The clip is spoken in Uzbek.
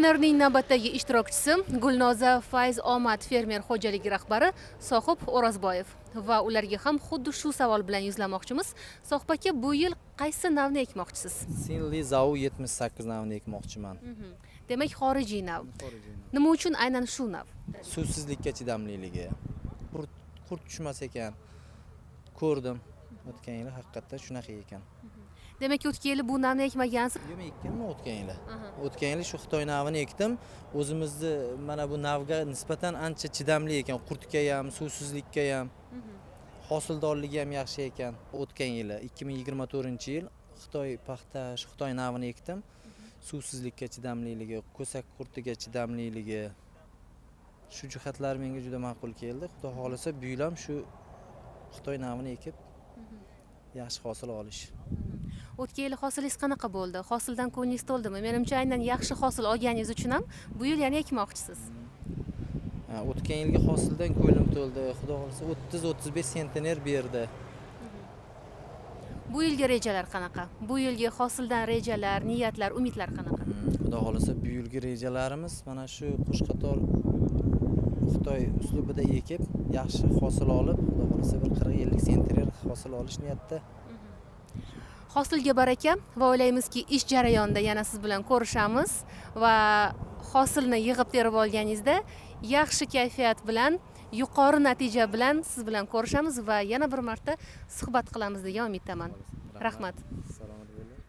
Seminarning navbatdagi ishtirokchisi Gulnoza Fayz Omad fermer xo'jaligi rahbari Sohib O'rozboyev va ularga ham xuddi shu savol bilan yuzlanmoqchimiz. Sohib aka, bu yil qaysi navni ekmoqchisiz? Sinli Zau 78 navni ekmoqchiman. Demak, xorijiy nav. Nima uchun aynan shu nav? Suvsizlikka chidamliligi. Qurt tushmas ekan. Ko'rdim. O'tgan yili haqiqatdan shunaqa ekan. Demak, o'tgan yili bu navni ekmagansiz. Yo'q, ekkanman o'tgan yili. O'tgan yili shu Xitoy navini ekdim. O'zimizni mana bu navga nisbatan ancha chidamli ekan. Qurtga ham, suvsizlikka ham. Hosildorligi ham yaxshi ekan. O'tgan yili 2024-yil Xitoy paxta, shu Xitoy navini ekdim. Suvsizlikka chidamliligi, ko'sak qurtiga chidamliligi, shu jihatlar menga juda ma'qul keldi. Xudo xohlasa, bu yil ham shu Xitoy navini ekib, yaxshi hosil olish. O'tgan yili hosilingiz qanaqa bo'ldi? Hosildan ko'nglingiz to'ldimi? Menimcha, aynan yaxshi hosil olganingiz uchun ham bu yil yana ekmoqchisiz. Ha, o'tgan yilgi hosildan ko'nglim to'ldi. Xudo xohlasa, 30-35 sentner berdi. Bu yilgi rejalar qanaqa? Bu yilgi hosildan rejalar, niyatlar, umidlar qanaqa? Xudo xohlasa, bu yilgi rejalarimiz mana shu qo'shqator Xitoy uslubida ekib, yaxshi hosil olib, Xudo xohlasa, bir 40-50 sentner hosil olish niyatda. Hosilga baraka va o'ylaymizki, ish jarayonida yana siz bilan ko'rishamiz va hosilni yig'ib terib olganingizda yaxshi kayfiyat bilan, yuqori natija bilan siz bilan ko'rishamiz va yana bir marta suhbat qilamiz degan umiddaman. Rahmat. Salomat bo'ling.